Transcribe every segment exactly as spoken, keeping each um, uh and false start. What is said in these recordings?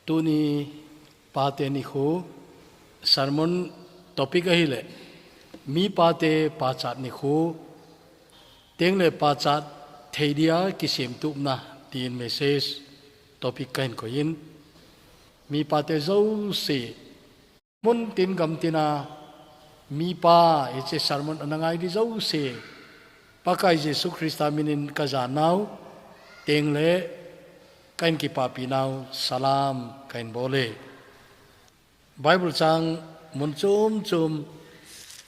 Tuni pate nikho sermon topic ahile, mi pate pachat nikho, tengle pachat thei dia kisemtupna tin message topic kahin koiyin. Mi pate jouse, mun tin gam tina, mi pa, hiche sermon ana ngai di jouse, Pakai Jesu Christa minin kajanau, tengle kahin kipapinau, salam kahin bole. Bible chang mun chom chom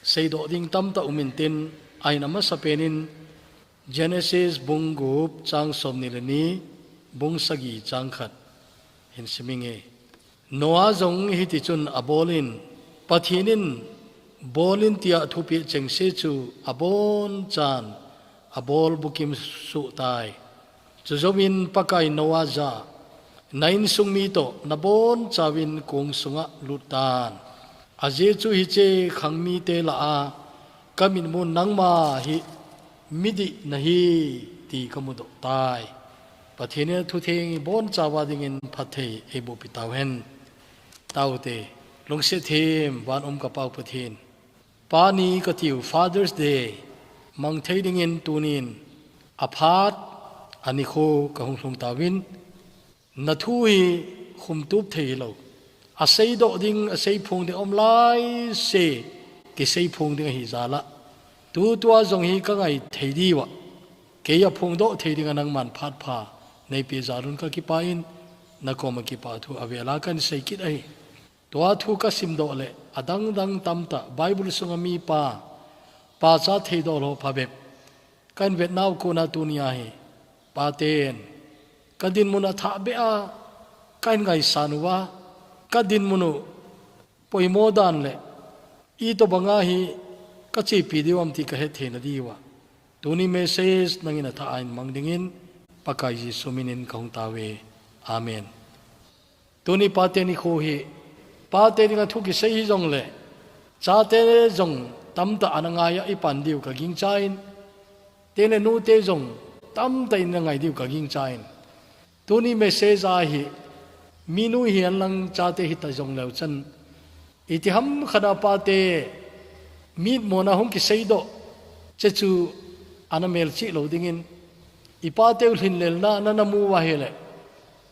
seidoh ding tamtah umin tin, ahin amasapenin Genesis bung gup chang somni le ni, bung sagi chang khat hin siminge. Noah jong hitichun abolin, Pathen in bolin tia thupeh chengse chu abonchan abol bukim suhtai. Chujouvin Pakai Noah jah a, na insung mi toh nabonchauvin kong sunga luttan. Ajeh chu hiche khangmite lah a, kamitmun nangma hi midih nahi ti kamudoh tai. Pathen in athutheng ibonchauva dingin phatthei eiboh peh tauhen. Taute, lungset them, van um kapau Pathen. Pa ni katiu, Father's Day, mang thei dingin tunin aphat a nikho kahung lhung tauvin, na thu hi khumtup thei hilou. Aseidoh ding, aseiphong ding aum laise, kiseiphong ding ahi jal a, tutua jong hi kangai thei diuva, kei aphongdoh thei dinga nangman phat pha neipeh jal un kakipah in, nakoma kipah thu avela kahin sei kit ahi. Tua thu kasimdoh le adangdang tamtah Bible sunga mi pa, pachat thei doh lou phabep kahin vetnau kona tunia hi, paten kadinmun athah beh a kahin ngaisang uva, kadinmun u poimo dan le itobanga hi kachepi diu ham ti kahetthei na diuva, tuni message nangin athah a hin mang dingin Pakai Jesu minin kahung tauve. Amen. Tuni pate nikho hi, pate dinga thu kisei hijongle, chate jong tamtah ana ngai a ipan diu kagingchan, tengle nute jong tamtah in ana ngai diu kagingchan. Tuni message a hi, minu hihen lang chate hita jongleu chan, itiham khat a pate mitmona hung kiseidoh, chechu ana melchih lou dingin, ipateu lhinlelna nana mu uva ahile,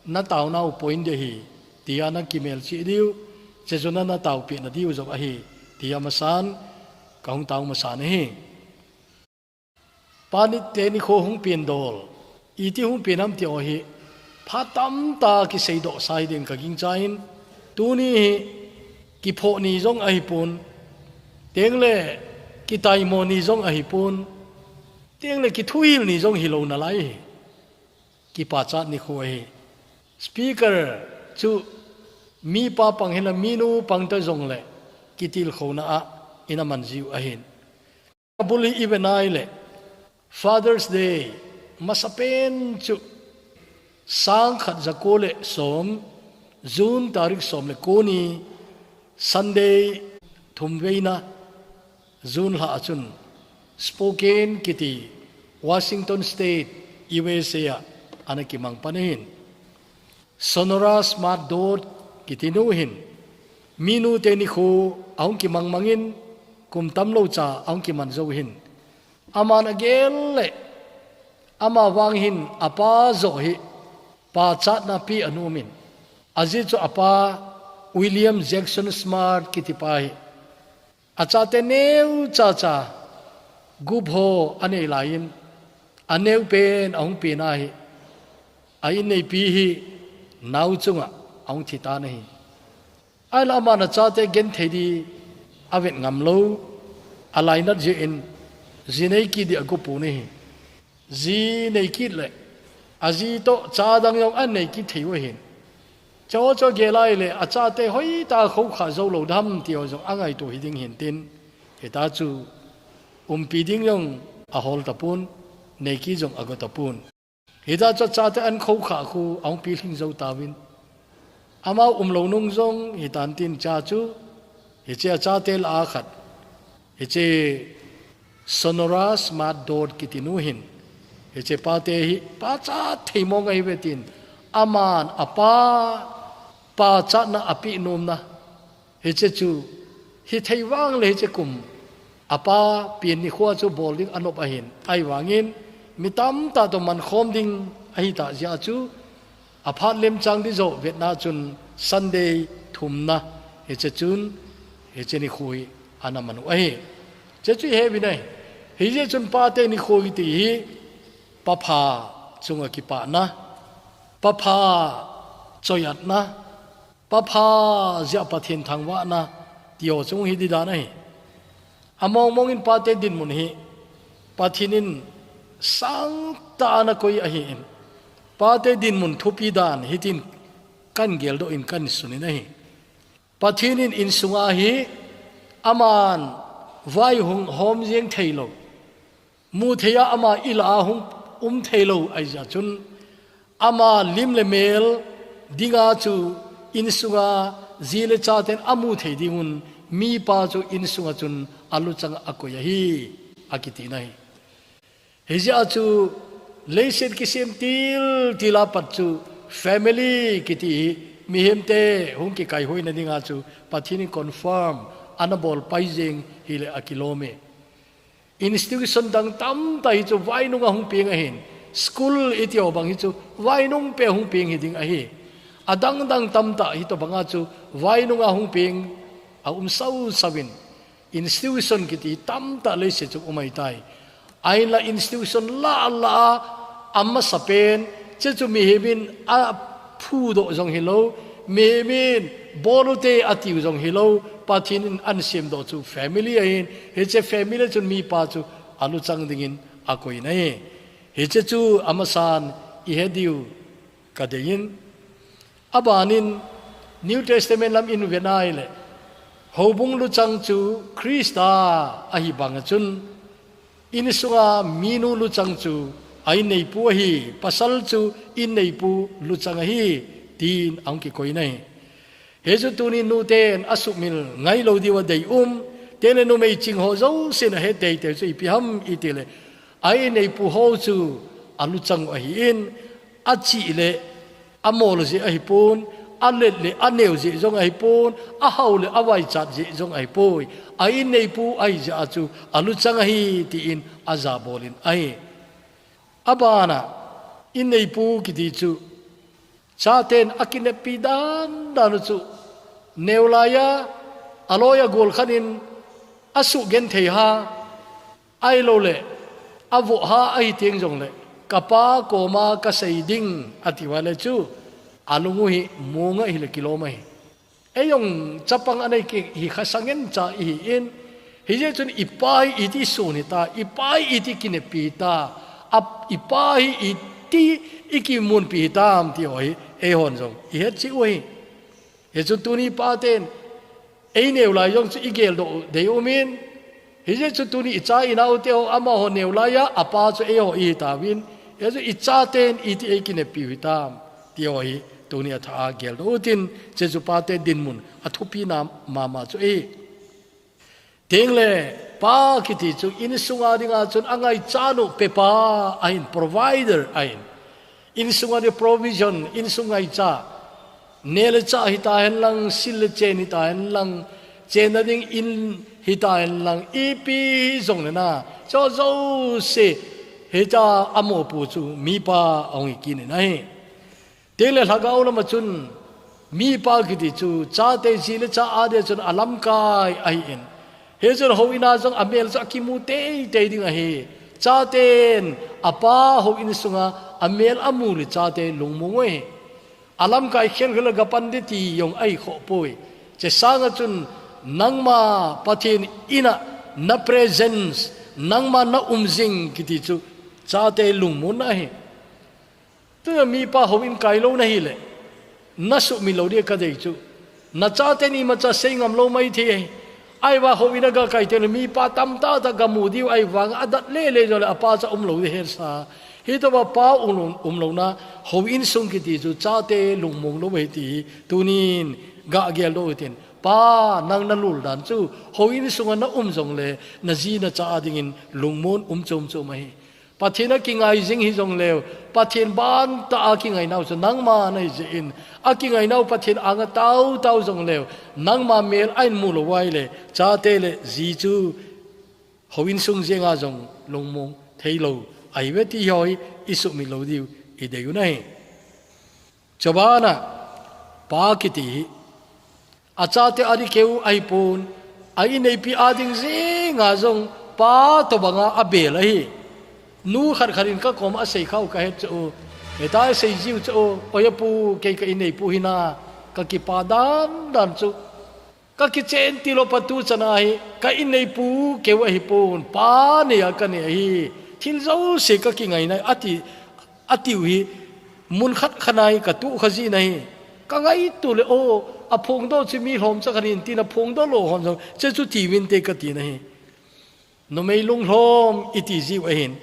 nataonau point ding ahi, tia nakimelchih diu, chechu nana taopeh na diu jong ahi, tia masan kahung tao masan ahi. Pa nite nikho hung pen dol, iti hung pen ham ti ho hi, phat tamtah kiseidoh sa hiding kagingchan, tuni hi kiphoh ni jong ahipon, tengle kitaimo ni jong ahipon, tengle kithuhil ni jong hilou nalai hi. Kipachat nikho ahi. Speaker chu mipa pang hila minu pang ta jongle, kitilkhouna a ina man jiu ahin. Abul hi ive nai le, Father's Day masapen chu sangkhat jako le som, June tarik som le ko ni, Sunday thumveina, June lha a chun Spokane kiti Washington State, U S A a ana kimang pan ahin. Sonora Smart Dodd kiti nu hin, minu te nikho ahung kimang mangin, kum tamlou cha ahung kiman jou hin. Aman agel le, ama vang hin apa joh hi pachatna pi anom in. Ajeh chu apa William Jackson Smart kiti pa hi, achate neu chacha gup ho anei laiyin, aneu pen ahung pen ahi, a inneipi hi nao chunga ahung thi tan ahi. Ahinla aman achate genthei di avet ngam lou, alainat jeh in, ji nei kit di ago pon ahi. Ji nei kit le, aji toh cha dang jong anei kit thei u ahin. Chu chu gel a ahile, achate hoitah a khoukhah jou lou dam ti ho jong angaito hiding hin tin, hita chu umpi ding jong ahol tapon, nei kit jong ago tapon. Hita chu achate an khoukhah khu ahung pilhing jou tauvin. Amau umlou nung jong hitan tin cha chu, hiche achate lah a khat, hiche Sonora Smart Dodd kiti nu hin, hiche pate hi pachat thei mong ahi ve tin, aman apa pachatna a peh nomna, hiche chu hithei vang le hiche kum a pa pen nikho chu bol ding a nop ahin, ahivangin mi tamtah toh mankhom ding ahi tah jeh a chu a phat lemchang ding joh vetna chun Sunday thumna hiche chun hiche nikho hi ana man u ahi. Hiche chu i he uvin ahi. Hijeh chun pate nikho kiti hi papha chunga kipahna, papha choiatna, papha jeh a Pathen thangvahna ti ho chung hi ding dan ahi. A mong mong in pate dinmun hi Pathen in sangtah a ana koi ahin, pate dinmun thupi dan hitin kan geldoh in kan sun in ahi. Pathen in insunga hi aman vaihom jeng thei lou, mu thei a ama i lah a hung um thei lou ahi jeh chun, ama lim le mel dinga chu insunga ji le chaten a mu thei ding un mipa chu insunga chun a luchang a koi ahi, a kiti na hi. Hijeh a chu leiset kisem til til a pat chu family kiti hi mihemte hung kikaihuina dinga chu Pathen in confirm ana bol pai jeng hile a kilom e. Institution dang tamtah hi chu vainung a hung peng ahin, school i ti ho bang hi chu vainung pen hung peng hi ding ahi. A dang dang tamtah hi tobang a chu vainung a hung peng a um sau sau in, institution kiti tamtah leiset chu um ahi tai. Ahinla institution lah lah a a masapen, hiche chu mihem in a phudoh jong hilou, mihem in bol u te a tiu jong hilou, Pathen in ana semdoh chu family ahin, hiche family chun mipa chu a luchang dingin a koi na hi. Hiche chu a masan i he diu ka dei in, a ban in New Testament lam in ve nai le, houbung luchang chu Christa ahi bang a chun, insunga minu luchang chu a inneipu ahi, pasal chu inneipu luchang ahi, tin a hung kikoi na hi. Hichu tuni nuten a sumil ngai lou diu a dei um, te le numei ching ho jousen a he teitei chu ipi ham i ti le, a inneipu ho chu a luchang u ahi in, a chih le a mol jeh ahi pon, a let le a neu jeh jong ahi pon, a hao le a vaichat jeh jong ahi poi. A inneipu ahi jeh a chu a luchang ahi, tin a jabol in ahi. A ban a inneipu kiti chu chaten a kineppi dan dan u chu, neu lai a, a loi a gol khan in a sugenthei ha, ahilou le a voh ha ahi teng jong le, ka pa koma ka sei ding a ti uva le chu, a lung u hi mong ahi le kilom ahi. Ei jong chapang a nei kei hi kha sangen cha i hi in, hijeh chun i pa hi iti sun hita, i pa hi iti kineppi hita, a, i pa hi iti i kimunpi hitam ti ho hi, ei hon jong i het cheh u ahi. Hichu tuni paten, ei neu lai jong chu i geldoh u dei um in, hijeh chu tuni i cha i nau te ho amaho neu lai a, a pa chu ei ho i hi tauvin, hichu i chaten iti ei kineppi u hitam ti ho hi, tuni a tha a geldoh u tin, hiche chu pate dinmun a thupi na mama chu ahi. Teng le, pa kiti chu insunga dinga chun a ngaichat u pepa ahin, provider ahin. Insunga ding provision, insung ngaicha, neh le chah hita hen lang, sil le chen hita hen lang, chenna ding in hita hen lang, ipi jong le na, chu jouse hicha a mopu chu mipa a hung hi kit in ahi. Teng le lhagao lama chun, mipa kiti chu chate ji le cha a dia chun a lamkai ahi in. Hichun houin a jong a mel chu a kimu teitei ding ahi. Chaten a pa houin sunga a mel a mu le chate lungmong u ahi. A lamkai khelkhel a ga pan ding ti jong ahi khoh poi. Hiche sanga chun nangma Pathen in a na presence, nangma na um jing kiti chu chate lungmonna ahi. Tuna mipa houin kai lou na hi le, na sumil lou ding ka dei chu. Na chaten imacha sei ngam lou mai thei ahi. Ahivang houin a ga kai teng le mipa tamtah tah ga mu diu ahivang a dat lele jong le a pa cha um lou ding he sa. Hitobang pa um lou, um lou na houin sung kiti chu chate lungmong lou ahi ti hi tunin ga geldoh u hitin. Pa nang na lul dan chu houin sunga na um jong le na ji na cha a dingin lungmon um chom chom ahi. Pathen a kingai jing hi jong leu, Pathen ban ta a kingai nau chu nangma na hi jeh in, a kingai nau Pathen anga tau tau jong leu, nangma mel a in mu lo vai le, chate le ji chu houin sung jenga jong lungmong thei lo ahi ve ti hi i sumil lo diu i dei u na hi. Chubana, pa kiti hi, a chate a dikeu ahi pon, a inneipi a ding jenga jong pa to banga a bel ahi. Nu khat khat in ka kom a sei khau ka het chu, heta sei jiu chu, oi a pu, kei ka inneipu hi na, ka kipa dan dan chu. Ka kichen ti lo pa tu chana hi, ka inneipu keu ahi pon, pa nei a ka nei ahi. Thil jouse ka kingai na, a ti, a tiu hi, mun khat khat nai ka tu kha ji na hi. Ka ngai tu le o, a phong do chi mi hlom cha ka rin ti na phong do lo hon jong, che chu ti vin te ka ti na hi. Numei lunghlom i ti jiu ahin.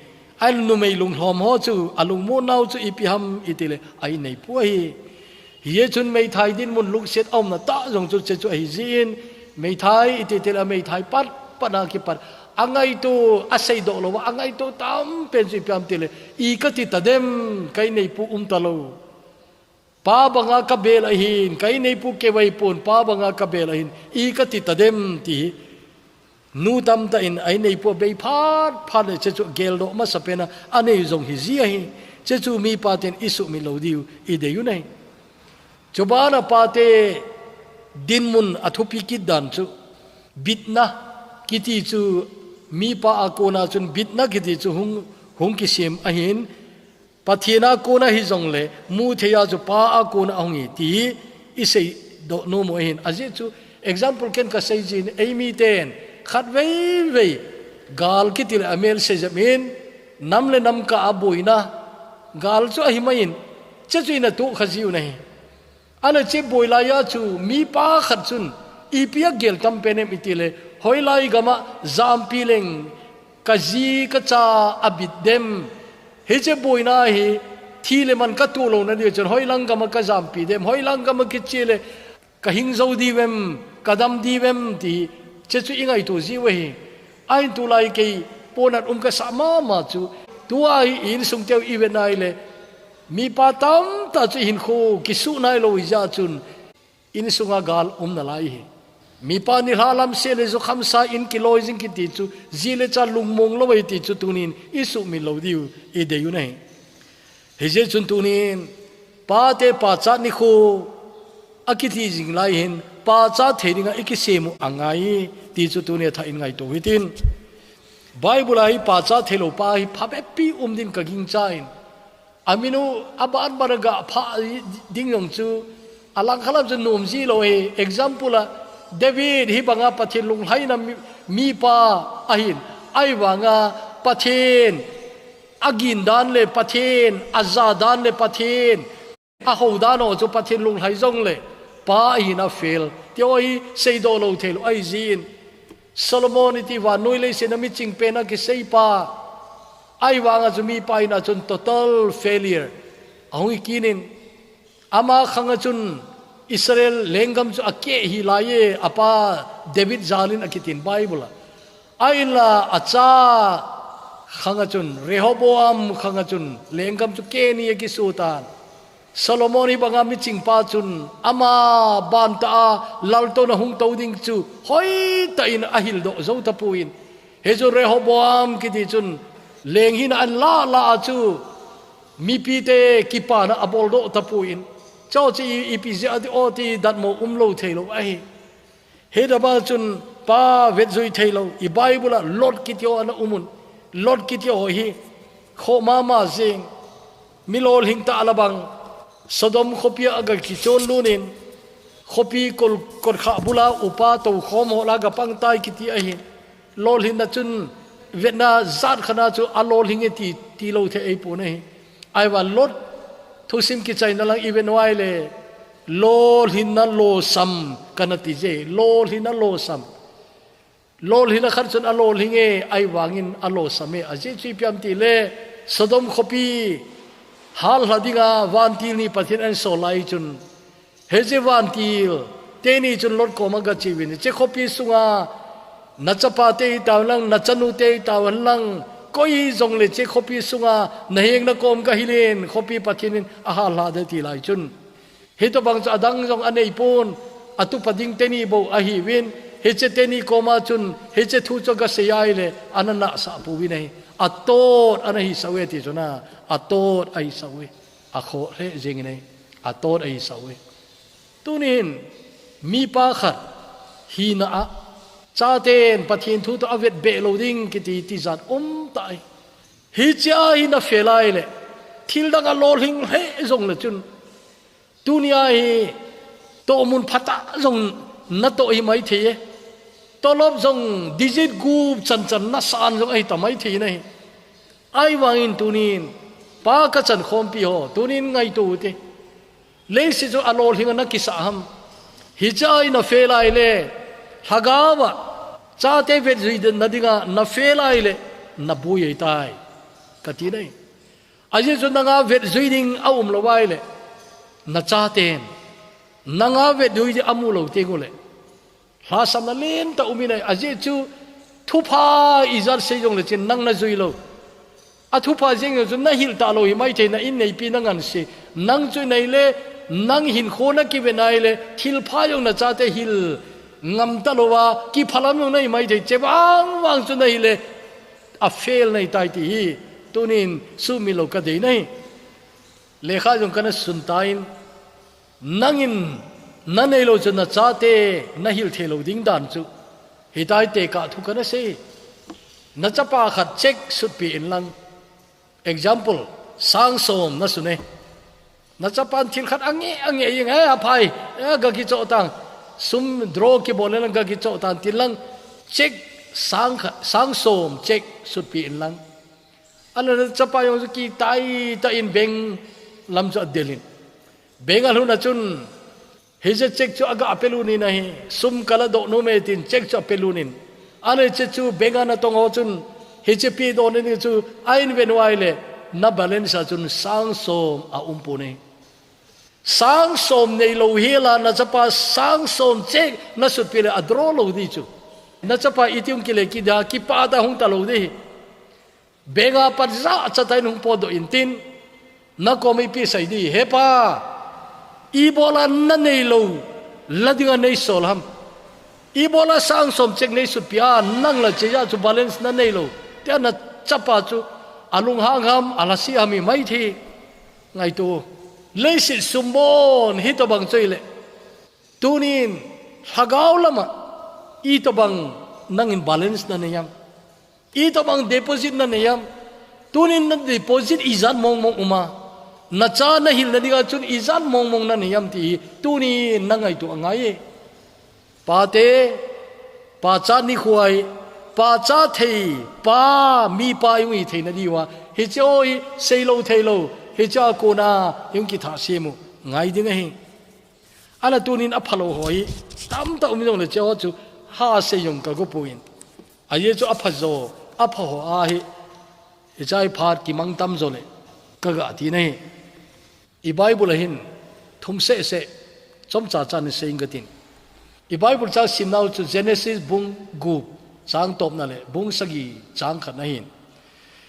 A numei lunghlom ho chu, a lungmon nau chu ipi ham i ti le, a inneipu ahi. Hi chun meithai dinmun lungset a umna ta jong chu che chu ahi jin. Meithai i ti ti le, a meithai pat, pat na kipat. A ngaitu, a sei do lo, a ngaitu tam pen chu ipi ham ti le, i ka ti ta dem, ka inneipu um ta lo. Pa banga ka bel ahin, ka inneipu keu ahi pon, pa banga ka bel ahin, i ka ti ta dem ti hi. Nu tam ta in a inneipu a bei phat phat le che chu gel do masa pen a, a nei jong hi ji ahi. Che chu mi pa ten i sumil lo diu i dei u na hi. Chubana pa te dinmun a thupi kit dan chu, bitna kiti chu mi pa a kona chun bitna kiti chu hung, hung kisem ahin, Pathen a kona hi jong le, mu thei a chu pa a kona a hung hi, ti hi i sei do nom u ahin. A jeh chu, example ken ka sei jin, ei mi ten, khat vei vei, gal kiti le a mel sei jep in, nam le nam kah a boina, gal chu ahi mai in, che chu i na tu kha jiu na hi. A na che boi lai a chu, mi pa khat chun, ipi a gel tam pen em i ti le, hoi lai gam a, jampi leng, ka ji ka cha a bit dem. Hi che boina hi, thi le man ka tu lo na diu chun, hoi lang gam a ka jampi dem, hoi lang gam a kiche le, ka hing zo diu em, ka dam diu em, ti che chu i ngaitu jiu ahi. A in tu lai kei, ponat um ka sa mama chu, tu a hi insung teu i ve nai le, mi pa tam ta chu hin khu, kisu nai lo i ja chun, Insunga gal um na lai hi. Mi pa ni hla lam se le zu kham sa in kiloi jing kiti chu, ji le cha lungmong lo ei ti chu tunin i sumil lo diu i dei u na hi. Hi jeh chun tunin, pa te pa cha ni khu a kiti jing lai hin, pa cha thei dinga i kisem u a ngai ti chu tunin a tha in ngaitu hi tin. Bible a hi pa cha thei lo pa hi pha be pi um din ka ging cha in. A min u a ban ban a ga pha ding jong chu, a lang kha lam chu nom ji lo hi. Example a, David hi banga Pathen lunglhaina mi, mi pa ahin. Ai vanga Pathen a gin dan le Pathen, a ja dan le Pathen, a ho dan ho chu Pathen lunglhai jong le, pa ahin a fail. Ti ho hi sei do lo thei lo, ai jin. Solomon i ti vannoi leiset a mi ching pen a kisei pa. Ai vanga chu mi pa in a chun total failure. A hung i kinin, ama khang a chun Israel lenggam chu a ke hi lai e, a pa David jalin a kitin Bible a. A in la a cha khang a chun, Rehoboam khang a chun, lenggam chu ke ni a kisu tan. Solomon hi banga mi ching pa chun, ama ban ta a, lal to na hung to ding chu, hoi ta in a hil do zo ta pu in. He chu Rehoboam kiti chun, leng hin an la la a chu, mipi te kipa na a bol do ta pu in. Cho chi i, i pi zia di o ti dat mo um lo thei lo ahi. He da ba chun pa vet zui thei lo, i Bible a Lot kiti ho ana um un. Lot kiti ho hi, kho mama jing, mi lolhing ta la bang, Sodom khopi a ga kichon lunin, khopi kol, kol kha bula upa to khom ho la ga pang tai kiti ahi. Lolhinna chun vetna zat khana chu a lolhing e ti, ti lo the ei pu na hi. Ai va Lot thusim kichaina lang i vet nai le, lolhinna losam kana ti je, lolhinna losam. Lolhinna khat chun a lolhing e, ai vangin a losam e, a jeh chu ipi ham ti le, Sodom khopi hal hla dinga vantil ni Pathen an sol lai chun, he je vantil te ni chun Lot koma ga chi vin, che khopi sunga na chapa te i tau lang, na chanu te i tau lang, Koi jong le che khopi sunga na heng na kom ka hilin, khopi Pathian in a hal hla de ti lai chun. Hitobang chu adang jong a nei pon, a tupa ding teni bou ahi vin, hiche teni koma chun, hiche thu chu ka sei ai le, ana nasa pu vin ahi. A tot ana hi sau e ti chun a, a tot ahi sau e. A kho hle jing in ahi. A tot ahi sau e. Tunin, mipa khat hina a, chaten Pathian thu toh a vet beh lo ding kiti tijat um ta e. Hiche a hi na fail ai le, thil dang a lolhing hle jong le chun. Tuni a hi toh mun phatah jong na toh hi mai thei e. Tolop jong digit gup chan chan na san jong ahi ta mai thei na hi. Ahivangin tunin, pa ka chan khompi ho, tunin ngaito u te. Leiset chu a lolhing a na kisa ham. Hiche a hi na fail ai le, lhagao a, chate vet jui den na dinga, na fail ai le, na bui ei tai. Ka ti nei. Ajeh chu nanga vet jui ding a um lo ai le, na chaten. Nanga vet jui ding a mu lo teng u le. Lhasamna lentah um in ahi, ajeh chu thupha ijat sei jong le chin nang na jui lo. A thupha jeng jong chu na hil ta lo hi mai thei na in neipi na ngan si. Nang chu nei le, nang hin kho na kive nai le, thil pha jong na chate hil ngam ta lo a, kiphalam jong na hi mai thei, che vang vang chu na hi le, a fail na hi tai ti hi, tunin sumi lo ka dei na hi. Lekha jong ka na sun ta in, nangin na nei lo chu na chate na hil thei lo ding dan chu. Hitai te ka thu ka na sei. Na chapa khat cheque sutpi in lang. Example, sang som na sun e. Na chapan thil khat ange, ange, ange, a phai, a ga ki cho tang. Sum draw ki bol lang ga ki cho tang tin lang. Cheque sang khat, sang som cheque sutpi in lang. Ana na chapa jong chu kitai ta in bank lam chu a del in. Bank a lhun a chun, hiche cheque chu a ga pe lut in ahi, sum ka la doh nom e tin cheque chu a pe lut in. Ana hiche chu bank a na tong ho chun, hiche pi doh ni chu a in ven vai le, na balance a chun sang som a um pon e. Sang som nei lo hi la na chapa sang som cheque na sutpi le a draw lo di chu. Na chapa i ti ung ki le ki da, ki pa ta hung ta lo di. Bank a pat ja cha ta in hung po doh in tin, na kom ipi sei di, he pa, i bol a na nei lo, la ding a nei sol ham. I bol a sang som cheque nei sutpi a, nang la che ja chu balance na nei lo. Tia na chapa chu, a lunghang ham, a lasi ham i mai thi. Ngaito. Leiset sum bon, hitobang chu i le. Tunin, lhagao lama, itobang nangin balance na nei ham. Itobang deposit na nei ham. Tunin na deposit ijat mong mong um a. Na cha na hil na ding a chun ijat mong mong na nei ham ti hi. Tunin na ngaito a ngai e. Pa te, pa cha ni khuai, pa cha thei, pa, mipa i ung i thei na di u a. Hiche o hi sei lo thei lo. Hiche a kona i ung ki tha se mu. Ngai ding ahi. Ana tunin a pha lo ho hi, tamtah um jong le che ho chu, ha sei jong ka go pu in. A ye chu a pha jo, a pha ho a hi, i chai phat ki mang tam jo le, ka ga ti na hi. I Bible a hin, thum se se, chom cha cha ni sei ing ka tin. I Bible cha sim nau chu Genesis bung gup, chang tawpna le, bung sagi chang khat na hin.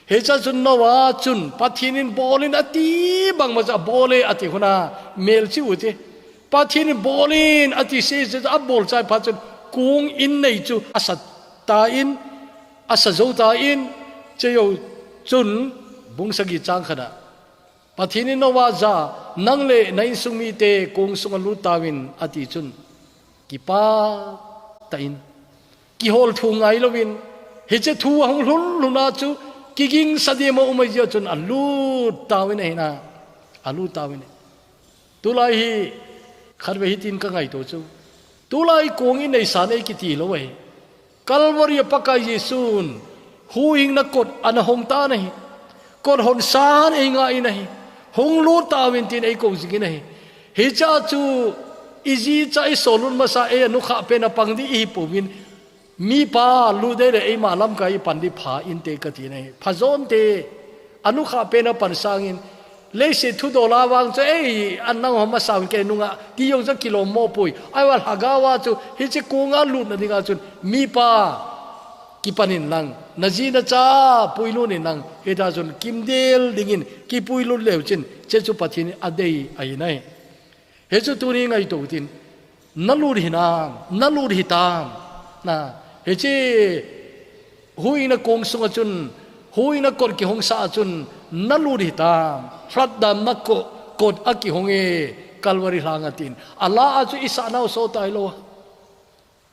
Hicha chun Noah chun Pathian in bol in a ti bang ma cha bol e a ti huna mel chi u ti. Pathian in bol in a ti si chu a bol chai pha chun kung in nei chu a sa ta in a sa zo ta in che yo chun bung sagi chang khana. Pathian in Noah ja nang le na insung mi te kung sung a lut ta vin a ti chun kipa ta in. Kihol thu ngai lovin, hiche thu a hung hlun hlun a chu, kiging sa dia ma um a zia chun a lut tawin a hina, a lut tawin. Tulai hi, khat ve hitin ka ngaito chu. Tulai kong in ei san ei kiti lo ahi. Calvary a Pakai Jesun, huhingna kot ana hong ta na hi. Kot hon san ei nga in ahi. Hung lut tawin tin ei ko zing in ahi. Hicha chu, i zi cha i solun masa ei a nukha pen a pang di i hi puvin, mipa lu de le eima lamkai i pan di pha in te ka ti nei. Pha zon te, a nukha pen a pan sangin, leisi thu dola vang chu ei, an nang hom a sang ke nunga, ti yong cha kilom mo pui. Ai wa lhagawa chu, hichi kunga lut na dinga chun, mipa, kipan in lang, na ji na cha puilut in lang, hita chun kimdel dingin kipuilut leu chin, che chu Pathian in a dei ahi nai. He chu tuni ngaito tin, na lut hinam, na lut hitam, na, he che, huina kong sunga chun, huina kot kihong sa a chun, na lut hitam, hlatdamna ko, kot a kihong e, Calvary lhang a tin, a la a chu i sa nau so tai lo.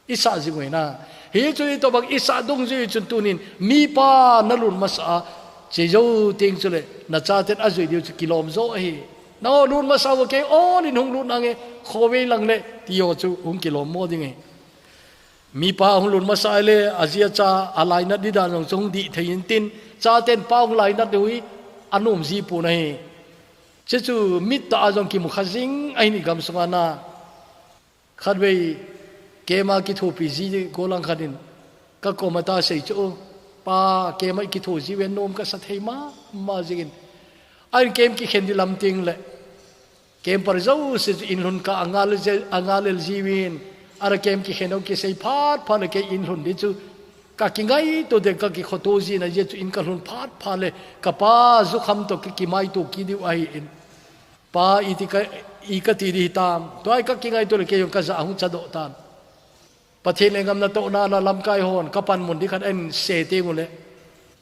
I sa jing uve na. Hi chu i to bang i sa dungjuiya chun tunin mipa na lut masa a, che jou ting chu le, na chaten a jui diu chu kilom jo ahi. Na o lut masa uva kei o nin hung lut nange, khovei lang le, ti o chu hung kilom mo ding e. Mipa hung lut masa le, a ji a cha, a lainat di dan jong chu hung di thei in tin, chaten pa hung lainat diu hi, a nom ji pu na hi. Che chu mit ta a jong kimu kha jing ahi ni gam sunga na. Khatvei, keima kithopi ji ko lang khat in, ka koma ta sei chu, pa, keima kitho ji ven nom ka sa thei ma, ma jingin. A in kem kikhen di lam ting le, kem par jo se chu in lhun ka a nga le je, a nga le ji vin, ara kem kikhen o kisei phat phat le kei in lhun di chu, ka kingaito de ka kikhoto ji na je chu in ka lhun phat phat le, ka pa jukham to ki, kimaito ki diu ahi in. Pa, i ti ka, i ka ti di hitam. Tua i ka kingaito le kei jong ka ja hung cha doh tan. Pathen le ngam na tohna na lamkai hon ka panmun di khat en se teng u le.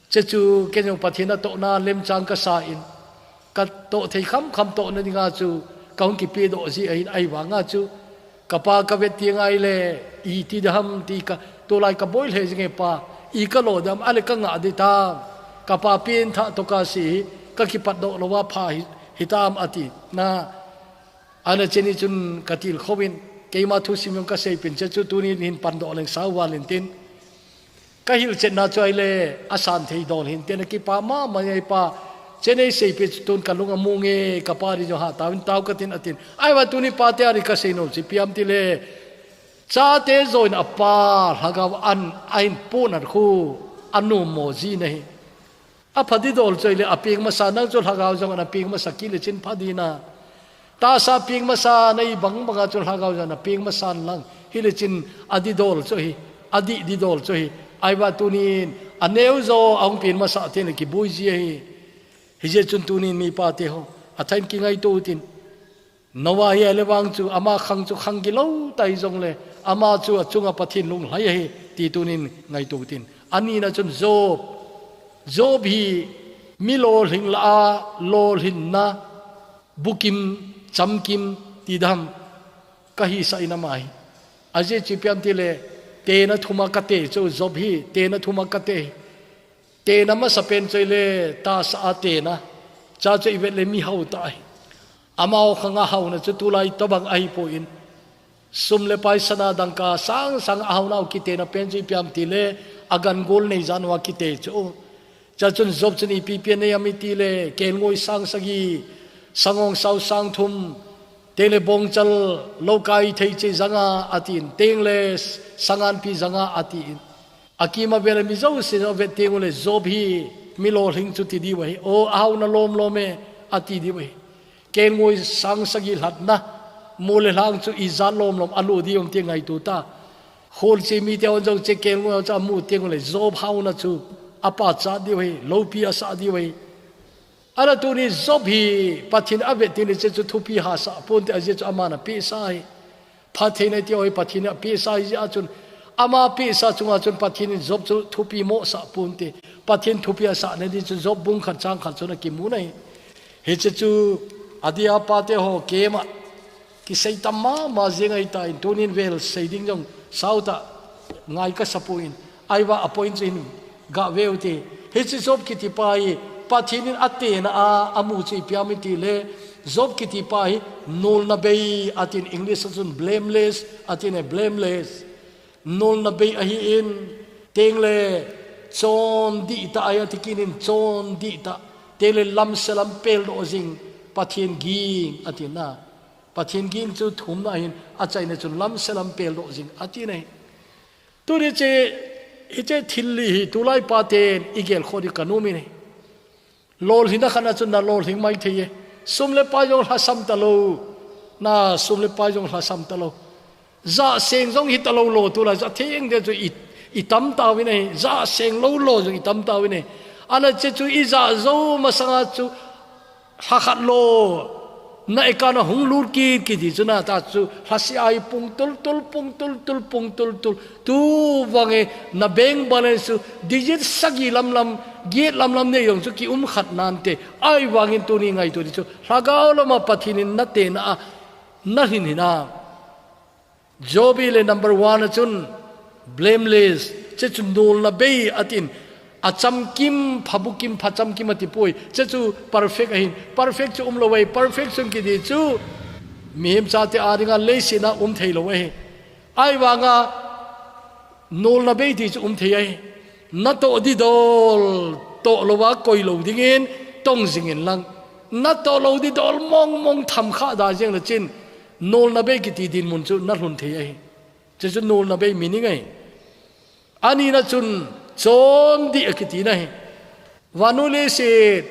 Che chu kei jong Pathen na tohna lemchang ka sa in. Ka toh thei kham kham tohna dinga chu ka hung kipe doh ji ahin ahi vanga chu. Ka pa ka vet ti ngai le, i ti dam ti ka, tulai ka boi le jing e pa, i ka lo dam, a le ka nga di tam. Ka pa pin tha to ka si, ka kipat doh lo va pha hi, hitam a ti. Na, a na cheni chun ka til khovin, keima thusim jong ka sei pin che chu tunin hin pan doh leng sau va len tin. Ka hilchetna chu ahi le, a san thei dol hin, tena kipa ma, ma ngai pa, che nei sei pe chu tun ka lung a mu nge, ka pa ri jo ha, tau in tau ka tin a tin. Ahi va tuni pa te a ri ka sei no, chi piam ti le, cha te zo in a pa, hlagau an, a in pu nat khu, a nu mo ji na hi. A pha di dol chu ahi le, a pieng masa nang chu hlagau jong an a pieng masa ki le chin pha di na. Tahsa pieng masa na i bang banga chun hlagau jana pieng masa lang. Hi le chin a di dol chu hi, a di di dol chu hi. Ahi va tunin, a neu zo a hung pieng masa te le kibui ji hi. Hi je chun tunin mipa te ho, a thain kingaito tin. Noah hi a le vang chu, ama khang chu khang gilo tai jong le, ama chu a chunga Pathen lung hlai hi, ti tunin ngaito tin. A ni na chun Job, Job hi mi lolhing la a, lolhin na, bukim, chamkim, ti dam, ka hi sa in ama hi. A je chi piam ti le, tena thuma ka te chu Job hi, tena thuma ka te. Tena masa pen chu le, tahsa a tena. Cha chu i vet le mi hau ta hi. Ama o khanga hauna chu tulai to bang ahi po in. Sum le pai sana dangka sang sang a hauna u kite na pen chu i piam ti le, a gan gol nei jan wa kite chu. Cha chun Job chun ipi pian nei a mi ti le, kelngoi sang sagi, sangong sau sang thum, teng le bongchal, lokai thei che zanga a tin, teng le sangan pi zanga a tin. A kima vele mi zo se zo vet teng u le Job hi mi lolhing chu ti di wa hi. O, a hauna lom lom e, a ti di wa hi. Kelngoi sang sagi hlatna, mu le hlang chu i zat lom lom a lu di um ti ngaito ta. Khol che mi te on zo che kelngoi chu a mu teng u le Job hauna chu a pa cha di wa hi, lopi a sa di wa hi. Ana tuni Job hi Pathen a vet teng le che chu thupi ha sa pon te a je chu ama na pi sa hi. Pha thei na ti o hi Pathen a pi sa hi a chun ama pi sa chunga chun Pathen in Job chu thupi mo sa pon te. Pathen thupi a sa na di chu Job bung khat chang khat chu na ki mu na hi. Hi che chu a di a pa te ho kema. Kisei tam ma, ma zia ngai ta in, tunin vel sei ding jong sau ta ngai ka sa pu in, ahi va a point chu in ga veu ti. Hi chu Job kiti pa hi, Pathen in a tena a, a mu chu i piam i ti le, Job kiti pa hi, nulna bei a tin English a chun blameless, a tin e blameless. Nulna bei ahi in, teng le chon di ta ahi a ti kin in chon di ta, teng le lam se lam pel do zing, Pathen ging a tin na. Pathen ging chu thumna hin a chaina chun lam se lam pel do zing a ti nei. Tuni che, hi che thil li hi tulai pa ten i gel kho di ka numi nei. Lolhing na khat na chun na lolhing mai thei e. Sum le pai jong hlasam ta lo. Na sum le pai jong hlasam ta lo. Za seng jong hi ta lo lo tulai za theng de chu i, I tam tauvin ahi, za seng lo lo jong i tam tauvin ahi. Ana che chu i za zo masanga chu lha khat lo na ekana hung lut kit kiti chu na ta chu lha si ai pung tul tul, pung tul tul, pung tul tul. Tu vange na bank balance chu digit sagi lam lam, giet lam lam nei jong chu ki um khat nante. Ai vangin tuni ngaito di chu lhagao lama Pathian in na tena a na hin hina. Job hi le number one a chun blameless, che chu nolna bei atin, a chamkim, phabukim, pha chamkim ati poi, che chu perfect ahin, perfect chu um lo ai, perfect chun kiti chu mihem chate a dinga leiset a um thei lo ahi. Ai vanga nolna bei ti chu um thei ahi. Na toh di dol, toh lo a koi lo dingin, tong jingin lang. Na toh lo di dol mong mong tham kha da jeng le chin, nolna bei kiti dinmun chu na hlun thei ahi. Chu chu nolna bei meaning ahi. Anina chun chondih a kiti na hi. Vannoi leiset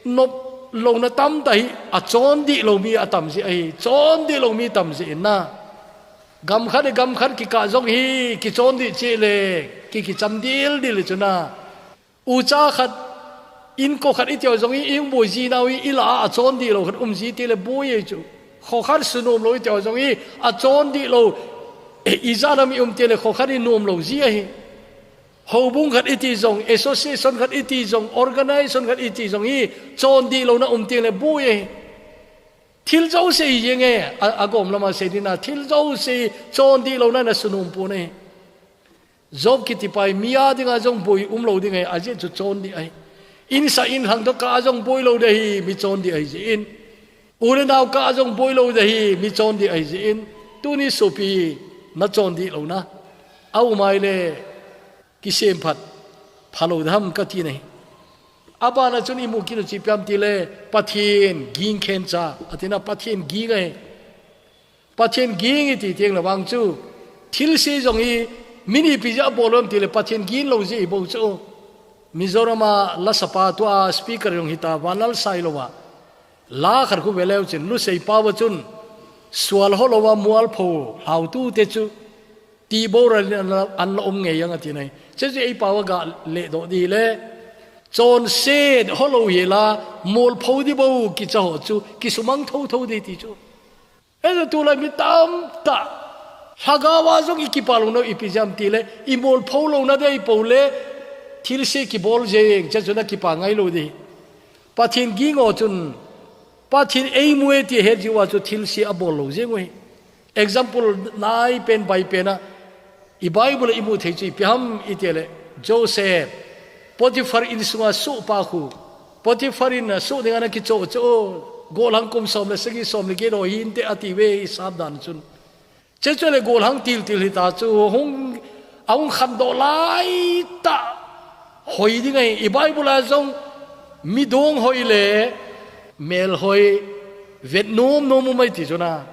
nop lona tam ta hi a chondih lo mi a tam jeh ahi. Chondih lo mi tam jeh in na. Gam khat le gam khat kikah jong hi kichondih cheh le ki kicham dil dil chu na. Ucha khat, inko khat i teu jong i, i hung boi ji nau i, i la a, a chondih lo khat um ji ti le boi e chu. Kho khat sunom lo i teu jong i, a chondih lo, eh, i jana mi um ti le kho khat i nom lo ji ahi. Houbung khat i ti jong, association khat i ti jong, organization khat i ti jong i, chondih lo na um ti le boi e. Thil jouse i jeng e, a, a gom lama sei dina, thil jouse chondih lo na na sunom pon e. Job kiti pa hi mi a dinga jong boi um lo ding ahi, a jeh chu chondih ahi. Insa inlhang toh kah a jong boi lo ding ahi, mi chondih ahi jeh in. U le nao kah a jong boi lo ding ahi, mi chondih ahi jeh in. Tuni sopi na chondih lo na. A um ai le kisem phat pha lo dam ka ti na hi. A bana chun i mu kit u chu ipi ham ti le Pathian ging khen cha, a tina Pathian ging ahi. Pathian ging i ti teng le vang chu, thilse jong hi mi ni ipi jeh a bol u ham ti le Pathian ging lo jeh i bol chu. Mizoram a lasapa tua speaker jong hita Vanlalsailova. La khat khu ve leu chin, Lusei pao a chun, sual ho lo a mualpho, hlautute chu, ti bor a an la, an la um ngei ang a ti na hi. Che chu ei pao a ga le doh di le, chonset ho lo hi la, mualpho di bou kicha ho chu, kisumang tho tho di ti chu. He, tulai mi tamtah. Lhagao a jong i kipa lo nau ipi jeh ham ti le, i mualpho lo na dei po le, thilse kibol jeng, che chu na kipa ngai lo di. Pathian ging o chun, Pathian ei mu e ti het jiu a chu thilse a bol lo jeng u hi. Example nai pen bai pen a, I Bible a i mu thei chu ipi ham i ti le, Joseph, Potiphar insunga soh pa khu, Potiphar in a soh dinga na kichoh choh, gollhang kum som le sagi som le get ho hinte a ti ve i sap dan chun. Che chu le gollhang til til hita chu hung, a hung khandoh lai tah hoi ding ahi, i Bible a jong mi dong hoi le mel hoi vet nom nom um ahi ti chu na.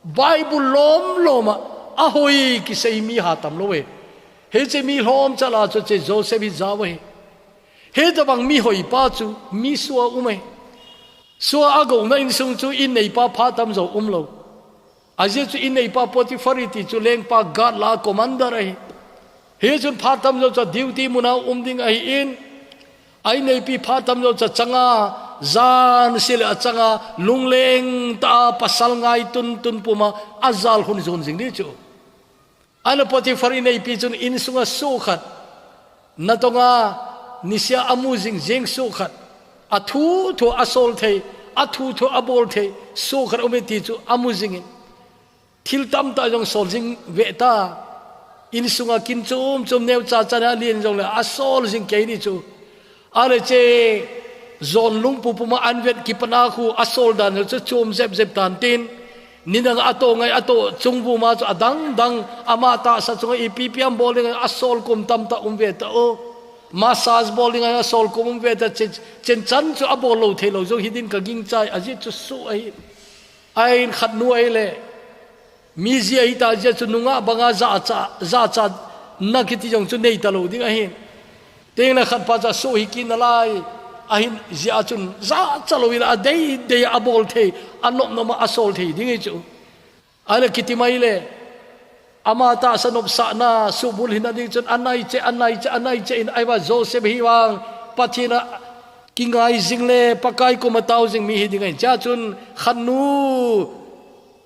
Bible lom lom a, a hoi kisei mi ha tam lo e. Hiche mi lhom chala chu che Joseph hi jao ahi. Hitabang mi hoi pa chu mi sua um ahi. Sua a gou na insung chu in nei pa pha tam jo um lo. A jeh chu in nei pa Potiphar i ti chu lengpa guard la commander ahi. Hichun pha tam jo chu duty mun a um ding ahi in. A in neipi pha tam jo chu changa, jan se le a changa, lungleng tah a pasal ngai tun tun puma, a jal hun jon jing di chu. Ana Potiphar in neipi chun insunga soh khat, natonga nisea a mu jing jeng soh khat, a thu thu a sol thei, a thu thu a bol thei, soh khat um e ti chu a mu jing in. Thil tamtah jong sol jing ve ta. Insunga kin chom chom neu cha cha na lien jong le a sol jing kei ni chu. A le che jon lung pu puma an vet kipana khu a sol dan chu chom jep jep tan tin. Ni dang a to ngai a to chung vu ma chu a dang dang ama tahsa chunga ipi pi am bol ding a sol kum tamtah um ve ta o. Massage bol ding a sol kum um ve ta chen, chen chan chu a bol lo thei lo jong hi din ka ging chai a jeh chu su ahi. A in khat nu ahi le. Mi jia hi ta jia chu nungah banga jacha, jacha na kiti jong chu nei ta lo ding ahin. Teng na khat pa cha su hi kin na lai. Ahin jia chun jacha lo ila a dei dei a bol thei, a nop nop a sol thei ding hi chu. A le kiti mai le. Ama tahsa nopsahna, subulhitna ding chun, anaiche, anaiche, anaiche in, ahivang Joseph hi vang, Pathen a kingai jing le, Pakai koma tao jing mi hi ding ahin. Chua chun, khatnu,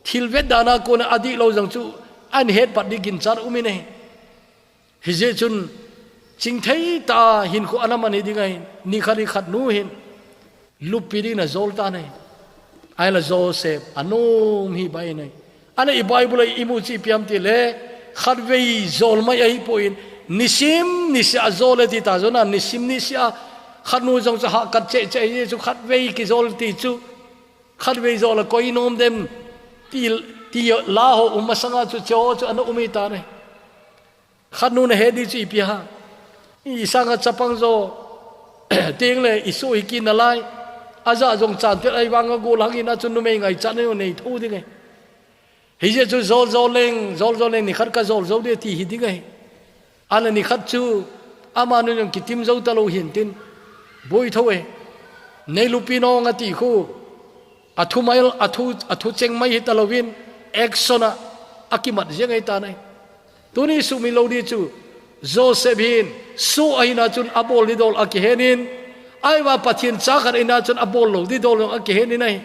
thil vetdana kona adihlou jong chu, ahin hetpat ding ginchat um in ahi. Hijeh chun, chingthei tah a hinkho ana man hi ding ahin, nikhat hi khatnu hin, luppi dingin ajol tan ahi. Ahinla Joseph, anom hih bang in ahi. Ahinla i Bible a imu chu ipi ham itile, khatvei jol mai ahipoi, nisim nisea ajol e ti ta jong a, nisim nisea khatnu jong chu hahkat cheh cheh ahi chu khatvei kijol ti chu. Khatvei jol a koi nom dem ti, ti la ho um masanga chu cheho chu ana um hi tan ahi. Khatnu nahet di chu ipi ham. I sanga chapang jo, teng le i soh hi kit nalai. Ajah jong chantel ahivang a gollhang in a chun numei ngaichat nei thou ding ahi. Hijeh chun jol jol leng, jol jol leng nikhat kajol jou ding ti hi ding ahi. Ahinla nikhat chu, amanu jong kitim jou talou hintin. Boi tho e. Nei luppi nong ati khu. Athu mai, athu, athu cheng mai hitalouvin, action a, akimat jeng ahi tan ahi. Tuni sumil lou di chu, Joseph hin, soh ahina chun abol di dol akihen in, ahivang Pathen cha khat ahina chun abol lou di dol jong akihen in ahi.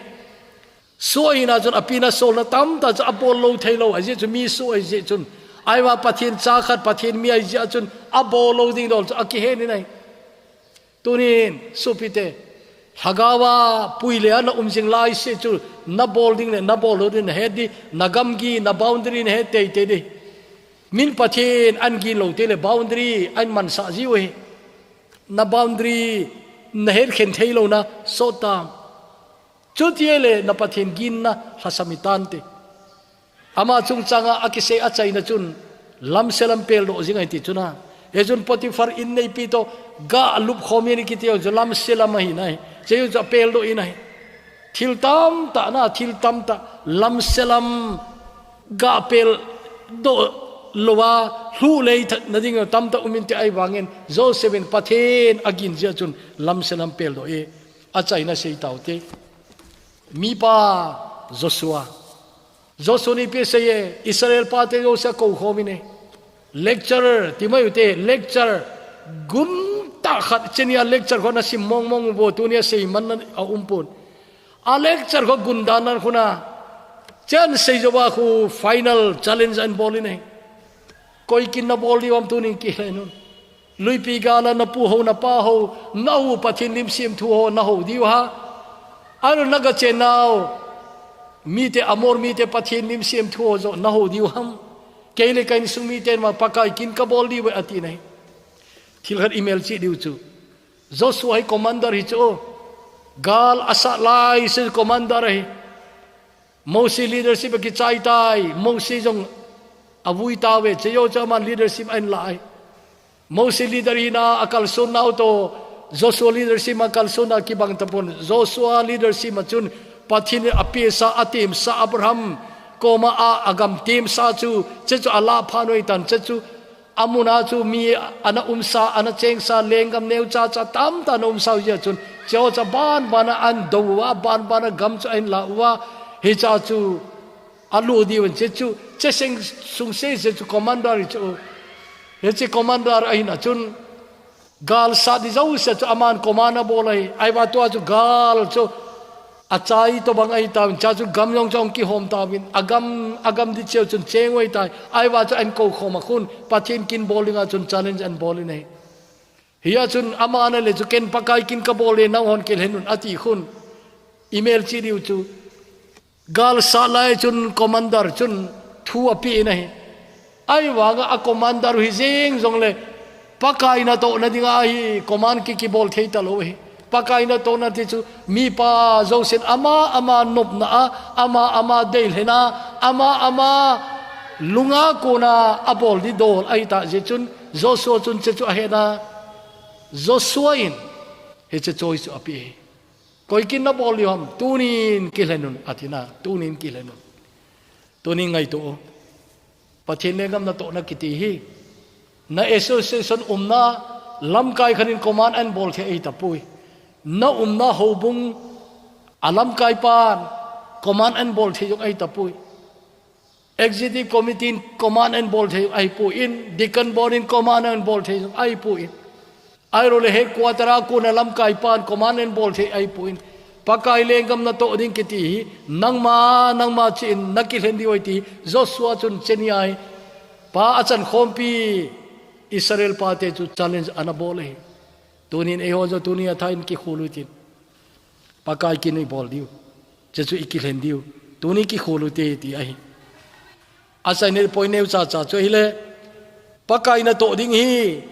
Soh ahina chun api nasolna tamtah chu abol lou thei lou, ajeh chu mi soh ahijeh chun. Ahivang Pathen cha khat, Pathen mi ahijeh chun abol lou ding dol chu akihen in ahi. Tunin, sopite, lhagao a pui le a na um jing lai seh chu, na bol ding le na bol lou ding na het di, na gamgi, na boundary na het teitei di. Min Pathen ahin gin lou teng le boundary ahin mansah jiu ahi. Na boundary na het khen thei louna sot tam. Chuti ahile na Pathen ginna lhasam hi tante. Ama chungchanga akisei achaina chun lamse lam peldoh jing ahi ti chun a. Hichun Potiphar inneipi toh ga lupkhom in kiti ho chu lamse lam ahi nai. Hiche chu apeldoh in ahi. Thil tamtah na, thil tamtah lamse lam ga peldoh louva, lhuh lei thatna ding tamtah um inte ahivangin Joseph in Pathen agin jeh chun lamse lam peldoh e. Achaina sei taute. Mipa Joshua. Joshua in ipi asei e, Israel pate jouse akoukhom in e. Lecture, ti mai ute, lecture. Gumtah khat chenia lecture kho nasim mong mong uvo, tunia seimanna aumpon. A lecture kho gun dan nan khuna. Chea asei jouva khu final challenge ahin bol in e. Koi kin nabol diu ham tunin kihei un. Luipi gala napu ho, napa ho, nahou Pathen lim semthu ho, nahou diu ham. Aru naga chennau, mite Amor, mite Pathen lim semthu ho joh, nahou diu ham. Kei le ka insung miten vang Pakai kin kabol diu ve ati nai. Thil khat imelchih diu chu. Joshua hi commander hi chu. Gal asat lai seh commander ahi. Mose leadership akichai tai, Mose jong avui tauve, hiche jou chu aman leadership ahin la ahi. Mose leader hina akalsonnau toh, Joshua leadership akalsonna kibang tapon, Joshua leadership a chun, Pathen in apehsa, atemsa Abraham koma a, agam temsa chu, hiche chu alah phat u ahitan, hiche chu, Amuna chu mi ana umsa, ana chengsa, lenggam neocha cha tamtah ana umsa u jeh chun, hiche ho chu abanbana ahin dou uva, abanbana gam chu ahin la uva, hiche chu alut diuvin hiche chu, hiche seng sung sese chu commander hi chu. Hiche commander ahina chun, gal sat di jouse chu aman command abol ahi, ahivang tua chu gal chu, achai tobang ahitan, hiche chu gam jong chu ahung kihom tauvin, agam, agam di cheh u chun cheng u ahitai, ahivang chu ahin koukhom a khun, Pathen kin bol dinga chun challenge ahin bol in ahi. Hia chun aman ale chu ken Pakai kin kabol e, nanghon kilhen un ati khun, imelchih diu chu, gal sat lai chun commander chun thu apeh in ahi. Ahivanga a commander u hi jeng jongle, Pakai natohna dinga hi command ki, kibol thei talou ahi. Pakai natohna ti chu, mipa jousen ama, ama nopna a, ama, ama deilhenna, ama, ama lunga kona abol di dol ahitah jeh chun, Joshua chun hiche chu ahetna, Joshua in hiche choice chu apeh e. Koi kin nabol diu ham, tunin kilhen un, atina, tunin kilhen un. Tunin ngaito u. Pathen lenggam natohna kiti hi. Na association umna, lamkai khat in command ahin bol thei ahitapoi. Na umna houbung, a lamkaipan, command ahin bol thei jong ahitapoi. Executive Committee in command and bol thei ahi poi, Deacon Board in command and bol thei ahi poi. Ahilou le headquarter a kona lamkai pan command and bol thei ahi poi. Pakai lenggam natoh ding kiti hi, nangma, nangma chi in nakilhen diu ahi ti, Joshua chun cheni ahi. Pa achan khompi Israel pate chu challenge ana bol ahi. Tunin eiho jong tuni a thain kikhol u hitin. Pakai kin ibol diu. Hiche chu ikilhen diu. Tuni kikhol u hite ti ahi. Achaina point neo chacha chu ahile, Pakai natoh ding hi,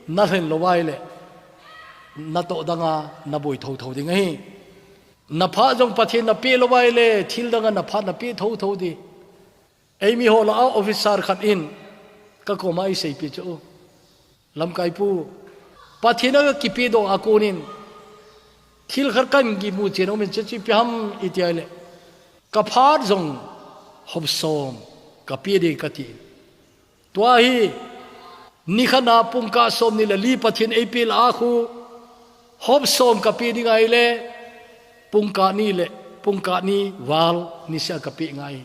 nalhen lou ahile, natoh danga naboi thotho ding ahi. Naphat jong Pathen napeh lou ahile, thil danga naphat napeh thotho ding. Eimi ho lah a officer khat in, kakoma eiseipeh chu. Lamkai pu, Pathen a kakipeh doh a konin, thil khat kahin kimu chen aumin, hiche chu ipi ham iti ahile, kaphat jong hop som kapeh ding kati. Tua hi, nikhat a pungkah somni le li Pathen eipeh lah a khu, hop som kapeh ding ahile, pungkah ni le, pungkah ni val niseh a kapeh ngai.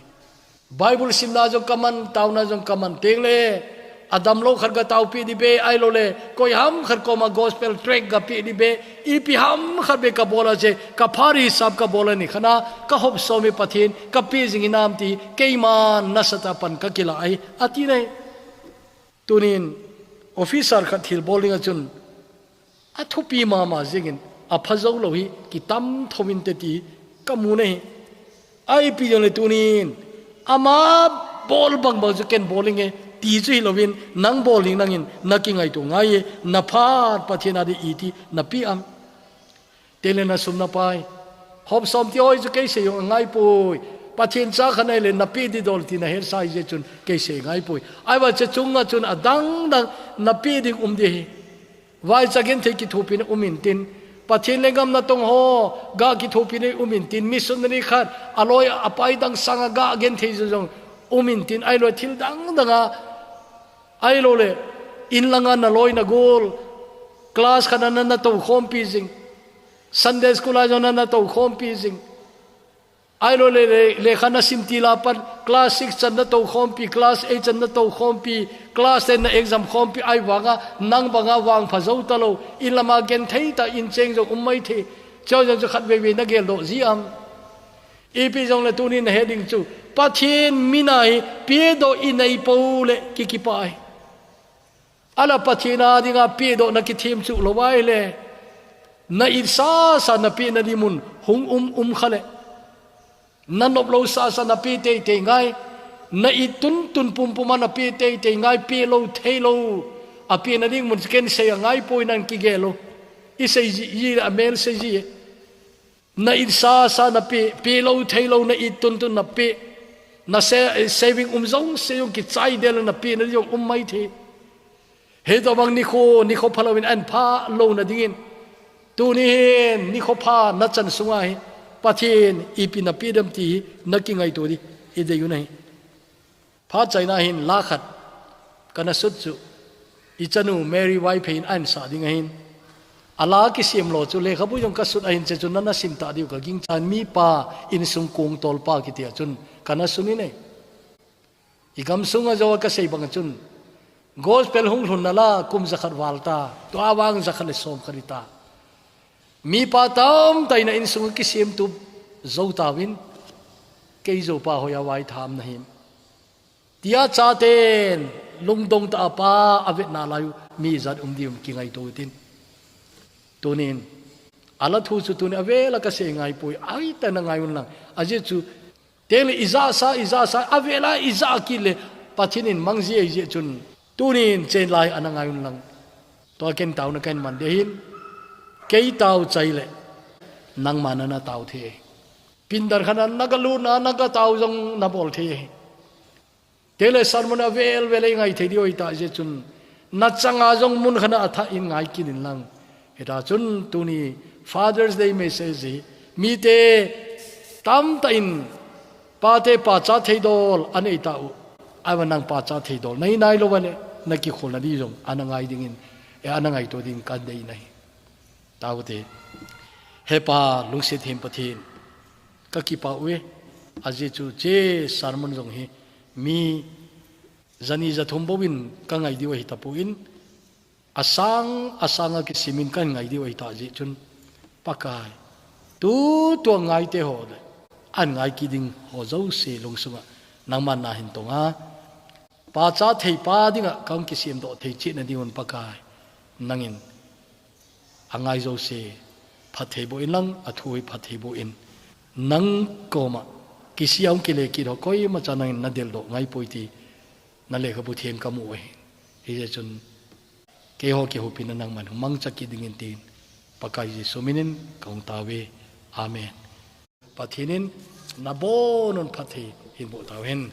Bible simna jong kaman, taona jong kaman, tengle, adamlou khat gataopeh ding be, ahilou le, koiham khat koma gospel tract gapeh ding be, ipi ham khat be kabol a hiche, kaphat hisap kabol a nikhat a, kahop som hi Pathen, kapeh jing hinam ti, keiman nasatah a pan kakilah ahi, ati nai. Tunin, officer khat thilbol dinga chun, athupi mama jengin, apha jou lou hi, kitam thou inte ti, kamu nai. Ahipi jongle tunin, ama bol bangbang chu ken bol inge, ti chu hilouvin, nang bol ding nangin, nakingaito ngai e, naphat Pathen a ding iti, napeh am. Tengle nasum napai. Hop som ti hoi chu kei sei jong angai poi. Pathen cha khat nahile napeh ding dol ti nahet sa ahijeh chun kei sei angai poi. Ahivang hiche chunga chun adang dang napeh ding um ding ahi. Vaicha genthei kithopina um intin. Pathen lenggam natong ho, ga kithopina um intin. Missionary khat, aloi apai dang sanga ga genthei jou jong um intin. Ahilou thil dang danga Ahilou le, in langa naloi nagol, class khat a nana toukhompi jing, Sunday school a jong nana toukhompi jing. Ahilou le, le, lekha nasim til a pat, class six chan natoukhompi, class eight chan natoukhompi, class ten na exam khompi, ahivanga, nang banga vangpha jou talou, in lama genthei tah in cheng jong um maithei, chujong chu khatvei vei nageldoh ji am. Ipi jongle tunin nahet ding chu, Pathen min a hi pedoh inei pou le kikipah ahi. Ahinla Pathen a dinga pedoh nakithem chuh lou ahile, na it sasa napeh nading mun hung um um kha le, nanop lou sasa napeh teitei ngai, na it tuntun pumpum a napeh teitei ngai, pehlou theilou, apeh nading mun ken sei angai poi nang kigel lou, isei ji, ji le amel sei ji e. Na it sasa napeh, pehlou theilou na it tuntun napeh. Na se-, saving um jouse jong kichai del napeh nading jong um maithei. Hitobang nikho, nikho phalouvin ahin phalou nadingin. Tuni hin nikho pha nachan sunga hi Pathen ipi napeh dem ti hi nakingaito ding idei u ahi. Phat chaina hin la khat kana sut chu, ichanu Mary Vaiphei in ahin sah ding ahin. Ala kisem lou chu lekhabu jong kasut ahin, hiche chu nana sim tah diu kagingchan, mipa insung kong tolpa kitia chun kana sun in e. Igam sunga jou a kasei banga chun, gospel hung lhun nala kum jakhat val ta, tua vang jakhat le somkhat hita. Mipa tamtah in a insunga kisemtup jou tauvin, kei joupa hoiya vaitham nahim. Tia chaten lungdong tah a pa avetna lai u mi ijat um diu kingaito utin. Tunin, ala thu chu tuni avela kasei ngai poi, aitah in angai un lang. Ajeh chu, tengle ijahsa, ijahsa, avela ijah kit le, Pathen in mang ji ahi jeh chun. Tunin chen lai ana ngai un lang. Tua ken taona kahin man ding ahin. Kei tao chai le, nangma nana tao thei. Pindan khat a nagalutna, nagatao jong nabol thei. Tengle sermon avel vel eingai thei diu ahitah jeh chun, nachanga jong mun khat a athah in ngai kit in lang. Hita chun tuni Father's Day message hi, mite tamtah in pate pacha theidol anei tau. Ahivang nang pacha theidol nahi nailou vale, nakikholna ding jong ana ngai dingin, e, ana ngaito ding kahin dei ahi. Taute. He Pa, lungset hem Pathen, kakipah uve. Ajeh chu hiche sermon jong hi Mi jani jathum bou in ka ngai diu ahi tapon, asang, asang a kisimin ka ngai diu ahi ta jeh chun, Pakai, tu tua ngaite ho le, an ngai kit ding ho jouse lungsunga nangman na hin tonga, pacha thei pa dinga ka hung kisem doh thei cheh na diuvin Pakai, nangin a ngai jouse phatthei boh in lang, a thu hi phatthei boh in. Nang koma kisih a hung kile kit ho koimacha nangin na deldoh ngai poi ti na lekhabu theng ka mu ahi. Hijeh chun keiho kihopina nangman hung mangcha kit dingin tin, Pakai Jesu minin ka hung tao ve. Amen. Pathen in na bonun phatthei hin boh tau hen.